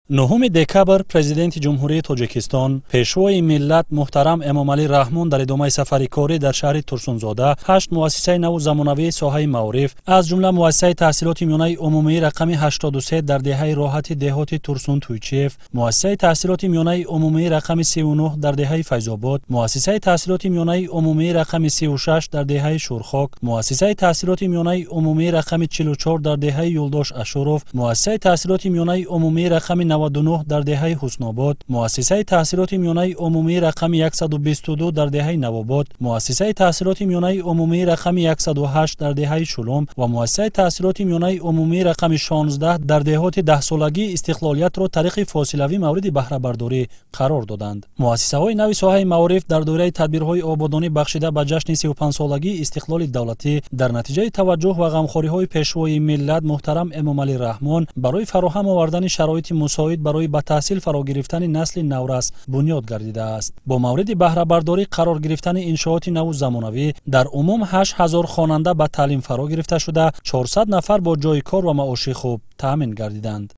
9 декабр Президенти Ҷумҳурии Тоҷикистон, Пешвои миллат муҳтарам Эмомалӣ Раҳмон дар идомаи сафари корӣ дар шаҳри Турсунзода 8 муассисаи наву замонавии соҳаи маориф, аз ҷумла муассисаи таҳсилоти миёнаи умумии рақами 83 дар деҳаи Роҳати деҳоти Турсун Туйчиев, муассисаи таҳсилоти миёнаи умумии рақами 39 дар деҳаи Файзобод, муассисаи таҳсилоти миёнаи умумии рақами 36 дар деҳаи Шурхок, муассисаи таҳсилоти миёнаи умумии рақами 44 дар деҳаи Юлдош Ашуров, муассисаи таҳсилоти миёнаи умумии рақами 99 дар деҳаи Ҳуснобод, муассисаи таҳсилоти миёнаи умумии рақами 122 дар деҳаи Навобод, муассисаи таҳсилоти миёнаи умумии рақами 108 дар деҳаи Шулум ва муассисаи таҳсилоти миёнаи умумии рақами 16 дар деҳоти даҳсолагии Истиқлолиятро тариқи фосилавӣ мавриди баҳрабардорӣ қарор доданд. Муассисаҳои нави соҳаи маориф дар доираи тадбирҳои ободонӣ бахшида ба ҷашни 35-солагии истиқлоли давлатӣ дар натиҷаи таваҷҷӯҳ ва ғамхориҳои Пешвои миллат муҳтарам Эмомалӣ Раҳмон барои фароҳам овардани шароити мусоид барои ба таҳсил фаро гирифтани насли наврас бунёд гардидааст. Бо мавриди баҳрабардорӣ қарор гирифтани иншооти наву замонавӣ дар умум 8000 хонанда ба таълим фаро гирифта шуда, 400 нафар бо ҷойи кор ва маоши хуб таъмин гардиданд.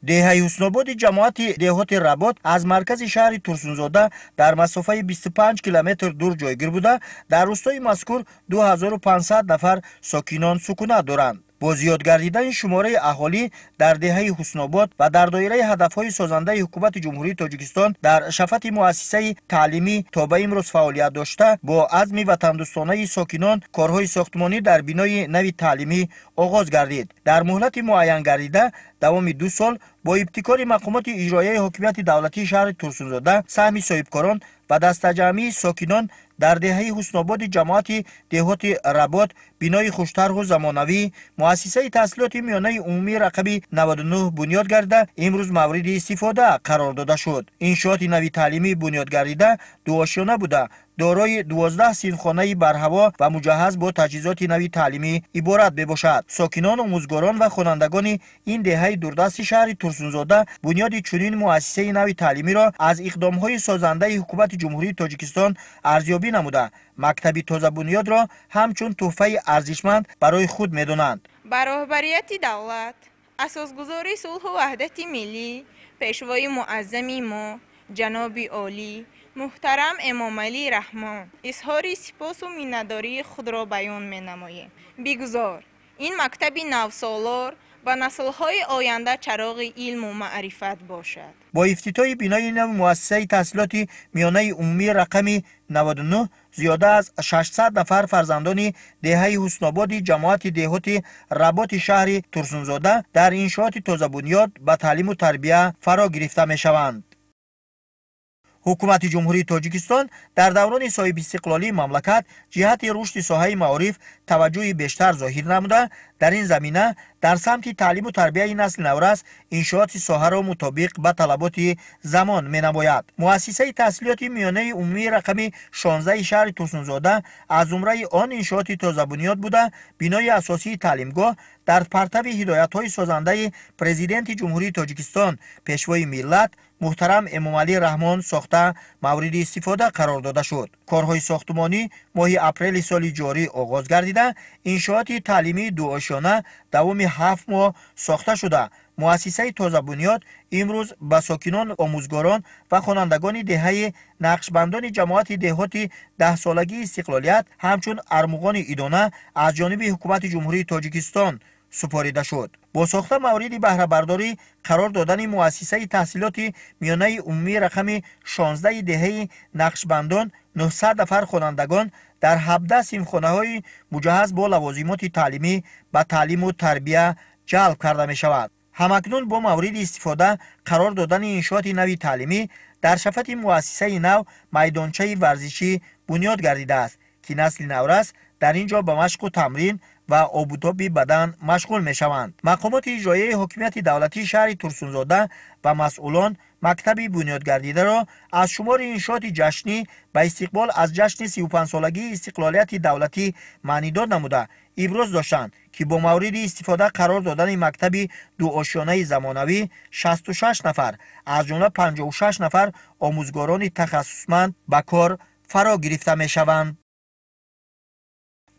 Деҳаи Ҳуснободи ҷамоати деҳоти Работ аз маркази шаҳри Турсунзода дар масофаи 25 километр дур ҷойгир буда, дар рӯстои мазкур 2500 нафар сокинон сукунат доранд. Бо зиёд гардидани шумораи аҳолӣ дар деҳаи Ҳуснобод ва дар доираи ҳадафҳои созандаи ҳукумати Ҷумҳурии Тоҷикистон дар шафати муассисаи таълимӣ то ба имрӯз фаъолият дошта, бо азми ватандӯстонаи сокинон корҳои сохтмонӣ дар бинои нави таълимӣ оғоз гардид. Дар муҳлати муайян гардида давоми 2 сол бо ибтикори мақомоти иҷроияи ҳокимияти давлатии шаҳри Турсунзода саҳми соҳибкорон ва дастаҷамъии сокинон дар деҳаи Ҳуснободи ҷамоати деҳоти Работ бинои хуштарҳу замонавӣ муассисаи таҳсилоти миёнаи умумии рақами 99 бунёд гардида, имрӯз мавриди истифода қарор дода шуд. Иншооти нави таълимӣ бунёд гардида дуошёна буда, дорои 12 синфхонаи барҳаво ва муҷаҳҳаз бо таҷҳизоти нави таълимӣ иборат мебошад. Сокинон, омӯзгорон ва хонандагони ин деҳаи дурдасти шаҳри Турсунзода бунёди чунин муассисаи нави таълимиро аз иқдомҳои созандаи ҳукумати Ҷумҳурии Тоҷикистон арзёбӣ намуда, мактаби тозабунёдро ҳамчун тӯҳфаи арзишманд барои худ медонанд. Ба роҳбарияти давлат, асосгузори сулҳу ваҳдати миллӣ, пешвои муаззами мо, ҷаноби олӣ муҳтарам Эмомалӣ Раҳмон изҳори сипосу миннатдории худро баён менамоем. Бигузор ин мактаби навсолор ба наслҳои оянда чароғи илму маърифат бошад. Бо ифтитоҳи бинои нави муассисаи таҳсилоти миёнаи умумии рақами 99 зиёда аз 600 нафар фарзандони деҳаи Ҳуснободи ҷамоати деҳоти Работи шаҳри Турсунзода дар иншооти тозабунёд ба таълиму тарбия фаро гирифта мешаванд. Ҳукумати Ҷумҳурии Тоҷикистон дар даврони соҳибистиқлолии мамлакат ҷиҳати рушди соҳаи маориф таваҷҷӯҳи бештар зоҳир намуда, дар ин замина дар самти таълиму тарбияи насли наврас иншооти соҳаро мутобиқ ба талаботи замон менамояд. Муассисаи таҳсилоти миёнаи умумии рақами 16 шаҳри Турсунзода аз зумраи он иншооти тозабунёд буда, бинои асосии таълимгоҳ дар партави ҳидоятҳои созандаи Президенти Ҷумҳурии Тоҷикистон, Пешвои миллат муҳтарам Эмомалӣ Раҳмон сохта мавриди истифода қарор дода шуд. Корҳои сохтмонӣ моҳи апрели соли ҷорӣ оғоз гардида, иншооти таълимии дуошёна давоми 7 моҳ сохта шуда, муассисаи тозабунёд имрӯз ба сокинон, омӯзгорон ва хонандагони деҳаи нақшбандони ҷамоати деҳоти даҳсолагии Истиқлолият ҳамчун армуғони идона аз ҷониби ҳукумати Ҷумҳурии Тоҷикистон супорида шуд. Бо сохта мавриди баҳрабардорӣ қарор додани муассисаи таҳсилоти миёнаи умумии рақами 16 деҳаи нақшбандон 900 нафар хонандагон дар 17 синфхонаҳои муҷаҳҳаз бо лавозимоти таълимӣ ба таълиму тарбия ҷалб карда мешавад. Ҳамакнун бо мавриди истифода қарор додани иншооти нави таълимӣ дар шафати муассисаи нав майдончаи варзишӣ бунёд гардидааст, ки насли наврас дар ин ҷо ба машқу тамрин ва обутоби бадан машғул мешаванд. Мақомоти иҷроияи ҳокимияти давлатии шаҳри Турсунзода ва масъулон мактаби бунёдгардидаро аз шумори иншооти ҷашнӣ ба истиқбол аз ҷашни 35-солагии истиқлолияти давлатӣ маънидод намуда, иброз доштанд, ки бо мавриди истифода қарор додани мактаби дуошёнаи замонавӣ 66 нафар, аз ҷумла 56 нафар омӯзгорони тахассусманд ба кор фаро гирифта мешаванд.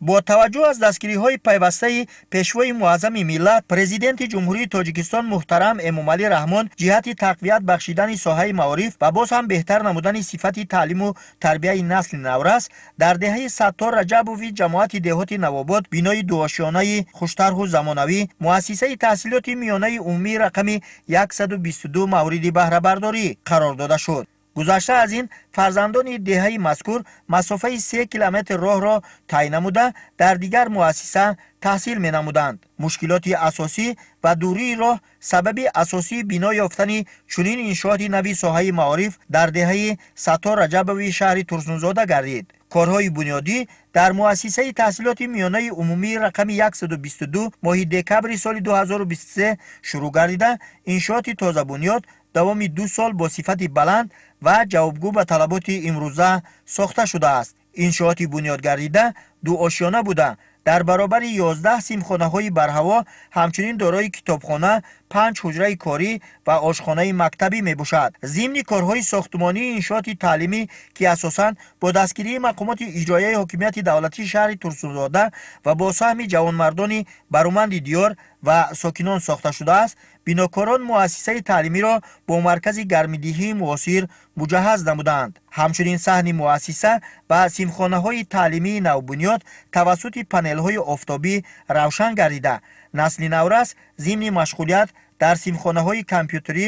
Бо таваҷҷӯҳ аз дастгириҳои пайвастаи Пешвои Муаззами миллат, Президенти Ҷумҳурии Тоҷикистон муҳтарам Эмомалӣ Раҳмон ҷиҳати тақвият бахшидани соҳаи маориф ва боз ҳам беҳтар намудани сифати таълиму тарбияи насли наврас дар деҳаи Саттор Раҷабови ҷамоати деҳоти Навобод бинои дуошёнаи хуштарҳу замонавӣ муассисаи таҳсилоти миёнаи умумии рақами 122 мавриди баҳрабардорӣ қарор дода шуд. Гузашта аз ин, фарзандони деҳаи мазкур масофаи 3 километр роҳро тай намуда дар дигар муассиса таҳсил менамуданд. Мушкилоти асосӣ ва дурии роҳ сабаби асосии бино ёфтани чунин иншооти нави соҳаи маориф дар деҳаи Саттор Раҷабови шаҳри Турсунзода гардид. Корҳои бунёдӣ дар муассисаи таҳсилоти миёнаи умумии рақами 122 моҳи декабри соли 2023 шурӯъ гардида, иншооти тозабунёд давоми 2 сол бо сифати баланд ва ҷавобгӯ ба талаботи имрӯза сохта шудааст. Иншооти бунёдгардида дуошёна буда, дар баробари 11 симхонаҳои барҳаво ҳамчунин дорои китобхона, 5 ҳуҷраи корӣ ва ошхонаи мактабӣ мебошад. Зимни корҳои сохтмонии иншооти таълимӣ, ки асосан бо дастгирии мақомоти иҷроияи ҳокимияти давлатии шаҳри Турсунзода ва бо саҳми ҷавонмардони бароманди диёр ва сокинон сохта шудааст, бинокорон муассисаи таълимиро бо маркази гармидиҳии муосир муҷаҳҳаз намуданд. Ҳамчунин саҳни муассиса ва симхонаҳои таълимии навбунёд тавассути панелҳои офтобӣ равшан гардида, насли наврас зимни машғулият дар симхонаҳои компютерӣ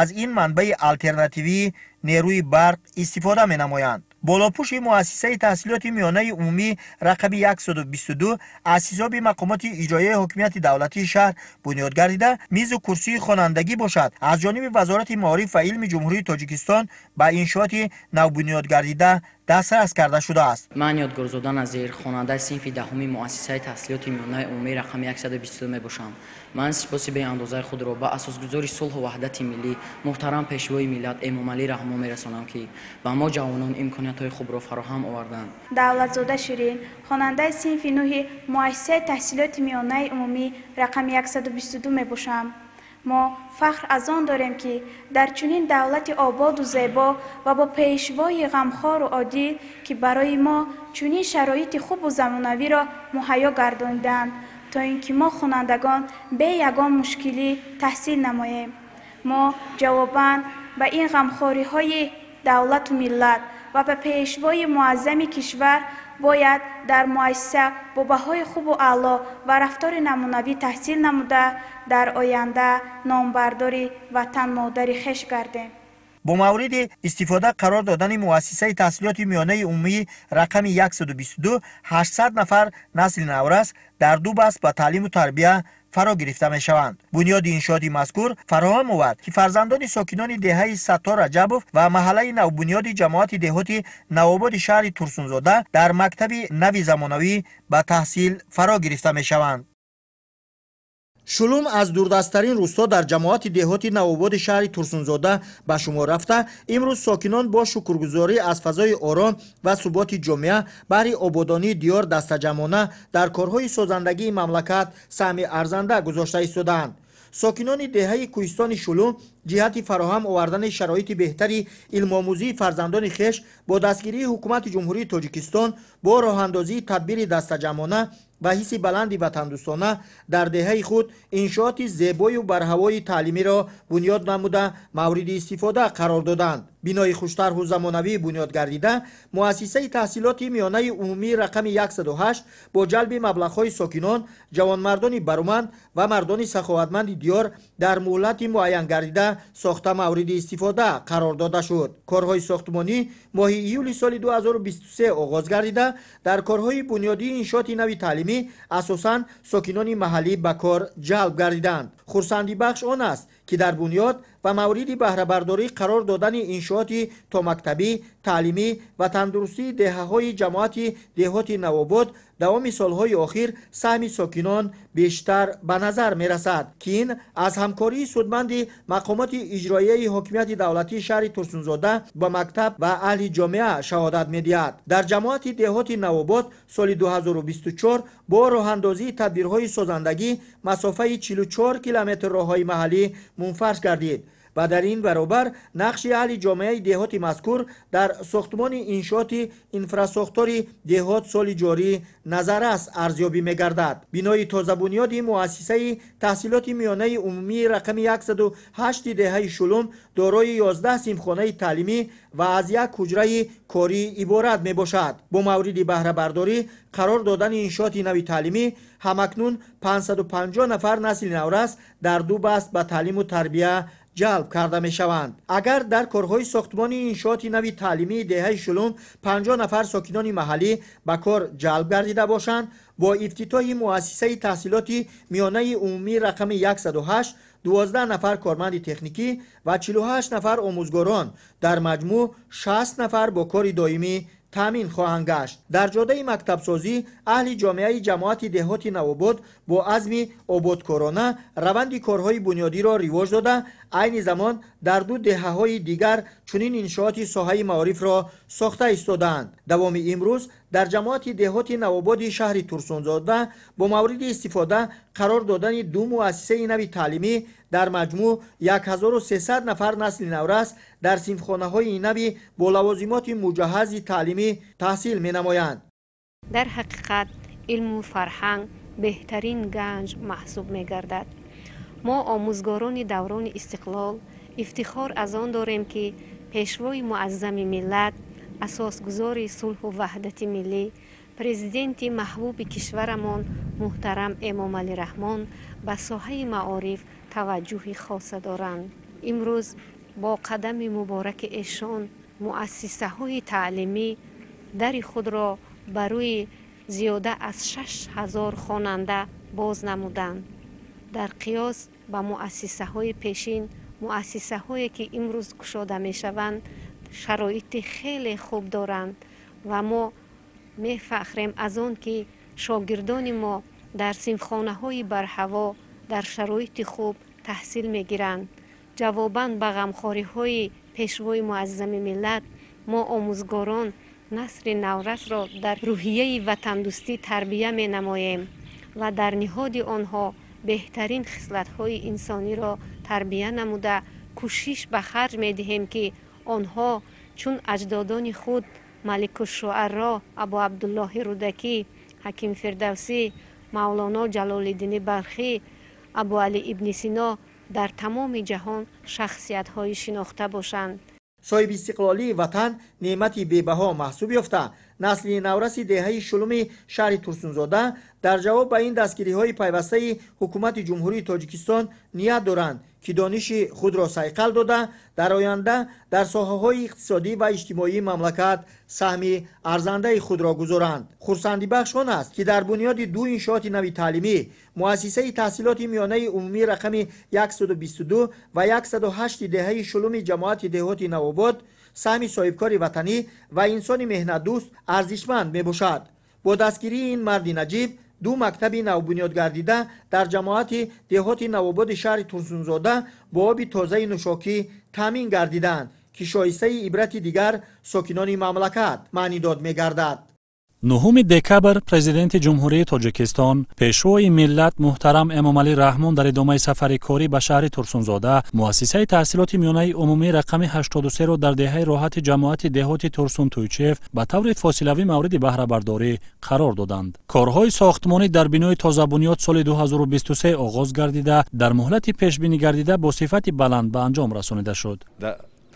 аз ин манбаи алтернативии нерӯи барқ истифода менамоянд. Болопӯши муассисаи таҳсилоти миёнаи умумӣ рақами 122 аз ҳисоби мақомоти иҷроияи ҳокимияти давлатии шаҳр бунёд гардида, мизу курсии хонандагӣ бошад аз ҷониби Вазорати маориф ва илми Ҷумҳурии Тоҷикистон ба иншооти навбунёдгардида дастрас карда шудааст. Ман Ёдгорзода Назир, хонандаи синфи 10 муассисаи таҳсилоти миёнаи умумии рақами 122 мебошам. Ман сипоси беандозаи худро ба асосгузори сулҳу ваҳдати миллӣ муҳтарам Пешвои миллат Эмомалӣ Раҳмон мерасонам, ки ба мо ҷавонон имкониятҳои хубро фароҳам оварданд. Давлатзода Ширин, хонандаи синфи 9 муассисаи таҳсилоти миёнаи умумӣ рақами 122 мебошам. Мо фахр аз он дорем, ки дар чунин давлати ободу зебо ва бо пешвои ғамхору одил, ки барои мо чунин шароити хубу замонавиро муҳайё гардониданд, то ин ки мо хонандагон бе ягон мушкилӣ таҳсил намоем. Мо ҷавобан ба ин ғамхориҳои давлату миллат ва ба пешвои муаззами кишвар бояд дар муассиса бо баҳои хубу аъло ва рафтори намунавӣ таҳсил намуда, дар оянда номбардори ватан модари хеш гардем. Бо мавриди истифода қарор додани муассисаи таҳсилоти миёнаи умумии рақами 122 800 нафар насли наврас дар 2 баст ба таълиму тарбия фаро гирифта мешаванд. Бунёди иншооти мазкур фароҳам овард, ки фарзандони сокинони деҳаи Саттор Раҷабов ва маҳаллаи навбунёди ҷамоати деҳоти Навободи шаҳри Турсунзода дар мактаби нави замонавӣ ба таҳсил фаро гирифта мешаванд. Шулум аз дурдасттарин рӯсто дар ҷамоати деҳоти Навободи шаҳри Турсунзода ба шумор рафта, имрӯз сокинон бо шукргузорӣ аз фазои ором ва суботи ҷомеа баҳри ободонии диёр дастаҷамъона дар корҳои созандагии мамлакат саҳми арзанда гузошта истодаанд. Сокинони деҳаи кӯҳистони Шулум ҷиҳати фароҳам овардани шароити беҳтари илмомӯзии фарзандони хеш бо дастгирии ҳукумати Ҷумҳурии Тоҷикистон бо роҳандозии тадбири дастаҷамъона ва ҳисси баланди ватандӯстона дар деҳаи худ иншооти зебою барҳавои таълимиро бунёд намуда мавриди истифода қарор доданд. Бинои хуштарҳу замонавӣ бунёд гардида, муассисаи таҳсилоти миёнаи умумии рақами 108 бо ҷалби маблағҳои сокинон, ҷавонмардони бароманд ва мардони саховатманди диёр дар муҳлати муайян гардида сохта мавриди истифода қарор дода шуд. Корҳои сохтмонӣ моҳи июли соли 2023 оғоз гардида, дар корҳои бунёдии иншооти нави таълимӣ асосан сокинони маҳаллӣ ба кор ҷалб гардиданд. Хурсандибахш он аст, ки дар бунёд ва мавриди баҳрабардорӣ қарор додани иншооти томактабӣ, таълимӣ ва тандурустии деҳаҳои ҷамоати деҳоти Навобод давоми солҳои охир саҳми сокинон бештар ба назар мерасад, ки ин аз ҳамкории судманди мақомоти иҷроияи ҳокимияти давлатии шаҳри Турсунзода ба мактаб ва аҳли ҷомеа шаҳодат медиҳад. Дар ҷамоати деҳоти Навобод соли 2024 бо роҳандозии тадбирҳои созандагӣ масофаи 44 километр роҳҳои маҳаллӣ мунфарш гардид. Ва дар ин баробар нақши аҳли ҷомеаи деҳоти мазкур дар сохтмони иншооти инфрасохтори деҳот соли ҷорӣ назаррас арзёбӣ мегардад. Бинои тозабунёди муассисаи таҳсилоти миёнаи умумии рақами 108 деҳаи Шулум дорои 11 синфхонаи таълимӣ ва аз як ҳуҷраи корӣ иборат мебошад. Бо мавриди баҳрабардорӣ қарор додани иншооти нави таълимӣ ҳамакнун 550 нафар насли наврас дар ду баст ба таълиму тарбия ҷалб карда мешаванд. Агар дар корҳои сохтмони иншооти нави таълимии деҳаи Шулум 50 нафар сокинони маҳаллӣ ба кор ҷалб гардида бошанд, бо ифтитоҳи муассисаи таҳсилоти миёнаи умумии рақами 108 12 нафар корманди техникӣ ва 48 нафар омӯзгорон, дар маҷмӯъ 60 нафар бо кори доимӣ таъмин хоҳанд гашт. Дар ҷодаи мактабсозӣ аҳли ҷомеаи ҷамоати деҳоти Навобод бо азми ободкорона раванди корҳои бунёдиро ривоҷ дода, айни замон дар ду деҳаҳои дигар чунин иншооти соҳаи маорифро сохта истодаанд. Давоми имрӯз дар ҷамоати деҳоти Навободи шаҳри Турсунзода бо мавриди истифода қарор додани ду муассисаи нави таълимӣ дар маҷмӯъ 1300 нафар насли наврас дар синфхонаҳои нави бо лавозимоти муҷаҳҳази таълимӣ таҳсил менамоянд. Дар ҳақиқат илму фарҳанг беҳтарин ганҷ маҳсуб мегардад. Мо омӯзгорони даврони истиқлол ифтихор аз он дорем, ки пешвои муаззами миллат, асосгузори сулҳу ваҳдати миллӣ, президенти маҳбуби кишварамон муҳтарам Эмомалӣ Раҳмон ба соҳаи маориф таваҷҷӯҳи хоса доранд. Имрӯз бо қадами мубораки эшон муассисаҳои таълимӣ дари худро ба рӯи зиёда аз 6000 хонанда боз намуданд. Дар қиёс ба муассисаҳои пешин, муассисаҳое ки имрӯз кушода мешаванд, шароити хеле хуб доранд ва мо мефахрем аз он, ки шогирдони мо дар синфхонаҳои барҳаво дар шароити хуб таҳсил мегиранд. Ҷавобан ба ғамхориҳои пешвои муаззами миллат, мо омӯзгорон насли наврасро дар рӯҳияи ватандӯстӣ тарбия менамоем ва дар ниҳоди онҳо беҳтарин хислатҳои инсониро тарбия намуда, кӯшиш ба харҷ медиҳем, ки онҳо чун аҷдодони худ Маликушшуаро Абу Абдуллоҳи Рӯдакӣ, Ҳаким Фирдавсӣ, Мавлоно Ҷалолиддини Балхӣ, Абуалӣ ибни Сино дар тамоми ҷаҳон шахсиятҳои шинохта бошанд. Соҳиби истиқлолии ватан неъмати бебаҳо маҳсуб ёфта, насли навраси деҳаи Шулуми шаҳри Турсунзода дар ҷавоб ба ин дастгириҳои пайвастаи ҳукумати Ҷумҳурии Тоҷикистон ният доранд, ки дониши худро сайқал дода, дар оянда дар соҳаҳои иқтисодӣ ва иҷтимоии мамлакат саҳми арзандаи худро гузоранд. Хурсандибахш он аст, ки дар бунёди ду иншооти нави таълимӣ муассисаи таҳсилоти миёнаи умумии рақами 122 ва 108 деҳаи Шулуми ҷамоати деҳоти Навобод саҳми соҳибкори ватанӣ ва инсони меҳнатдӯст арзишманд мебошад. Бо дастгирии ин марди наҷиб ду мактаби навбунёдгардида дар ҷамоати деҳоти Навободи шаҳри Турсунзода бо оби тозаи нӯшокӣ таъмин гардиданд, ки шоистаи ибрати дигар сокинони мамлакат маънидод мегардад. 9 декабр президенти Ҷумҳурии Тоҷикистон, пешвои миллат муҳтарам Эмомалӣ Раҳмон дар идомаи сафари корӣ ба шаҳри Турсунзода муассисаи таҳсилоти миёнаи умумии рақами 83-ро дар деҳаи роҳати ҷамоати деҳоти Турсун-Туйчиев ба таври фосилавӣ мавриди баҳрабардорӣ қарор доданд. Корҳои сохтмонӣ дар бинои тозабунёд соли 2023 оғоз гардида, дар муҳлати пешбинӣ гардида бо сифати баланд ба анҷом расонида шуд.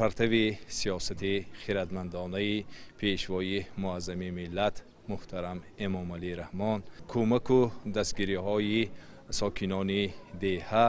Партави сиёсати хирадмандонаи пешвои муаззами миллат муҳтарам Эмомалӣ Раҳмон, кӯмаку дастгириҳои сокинони деҳа,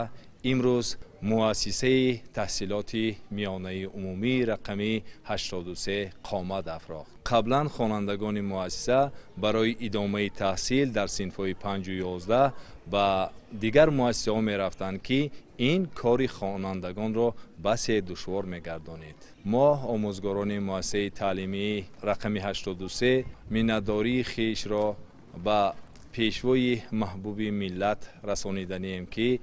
имрӯз муассисаи таҳсилоти миёнаи умумии рақами 83 қомат афрохт. Қаблан хонандагони муассиса барои идомаи таҳсил дар синфҳои 5 11 ба дигар муассисаҳо мерафтанд, ки ин кори хонандагонро басе душвор мегардонид. Мо омӯзгорони муассисаи таълимии рақами 83 миннатдории хешро ба пешвои маҳбуби миллат расониданием, ки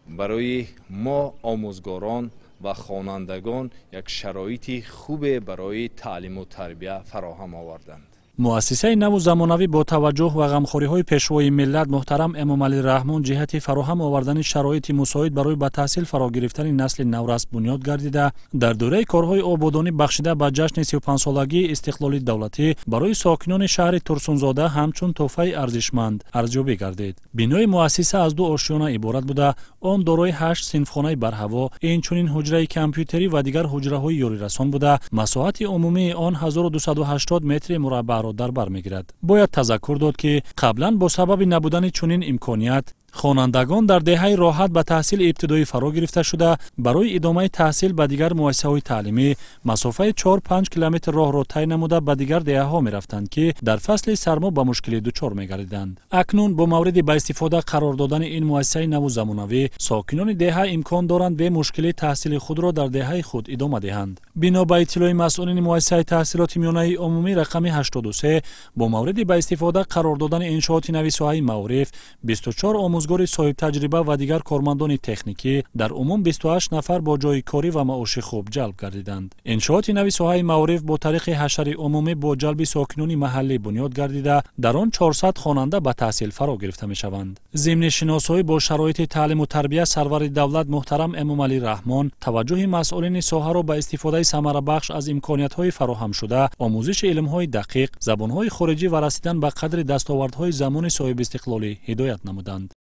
барои мо омӯзгорон ва хонандагон як шароити хубе барои таълиму тарбия фароҳам оварданд. Муассисаи наву замонавӣ бо таваҷҷӯҳ ва ғамхориҳои пешвои миллат муҳтарам Эмомалӣ Раҳмон ҷиҳати фароҳам овардани шароити мусоид барои ба таҳсил фаро гирифтани насли наврас бунёд гардида, дар доираи корҳои ободонӣ бахшида ба ҷашни 35-солагии истиқлоли давлатӣ барои сокинони шаҳри Турсунзода ҳамчун тӯҳфаи арзишманд арзёбӣ гардид. Бинои муассиса аз ду ошёна иборат буда, он дорои 8 синфхонаи барҳаво, инчунин ҳуҷраи компютерӣ ва дигар ҳуҷраҳои ёрирасон буда, масоҳати умумии он 1280 метри мураббаъро дар бар мегирад. Бояд тазаккур дод, ки қаблан бо сабаби набудани чунин имконият хонандагон дар деҳаи Роҳат ба таҳсили ибтидоӣ фаро гирифта шуда, барои идомаи таҳсил ба дигар муассисаҳои таълимӣ масофаи 4-5 километр роҳро тай намуда ба дигар деҳаҳо мерафтанд, ки дар фасли сармо ба мушкилӣ дучор мегардиданд. Акнун бо мавриди ба истифода қарор додани ин муассисаи наву замонавӣ сокинони деҳа имкон доранд бемушкилӣ таҳсили худро дар деҳаи худ идома диҳанд. Бино ба иттилои масъулини муассисаи таҳсилоти миёнаи умумӣ рақами 83, бо мавриди ба истифода қарор додани иншооти нави соҳаи маориф 24 омӯзгори соҳибтаҷриба ва дигар кормандони техникӣ дар умум 28 нафар бо ҷойи корӣ ва маоши хуб ҷалб гардиданд. Иншооти нави соҳаи маориф бо тариқи ҳашари умумӣ бо ҷалби сокинони маҳаллӣ бунёд гардида, дар он 400 хонанда ба таҳсил фаро гирифта мешаванд. Зимни шиносоӣ бо шароити таълиму тарбия сарвари давлат муҳтарам Эмомалӣ Раҳмон таваҷҷӯҳи масъулини соҳаро ба истифодаи самарабахш аз имкониятҳои фароҳамшуда, омӯзиши илмҳои дақиқ, забонҳои хориҷӣ ва расидан ба қадри дастовардҳои замони соҳибистиқлолӣ ҳидоят намуданд.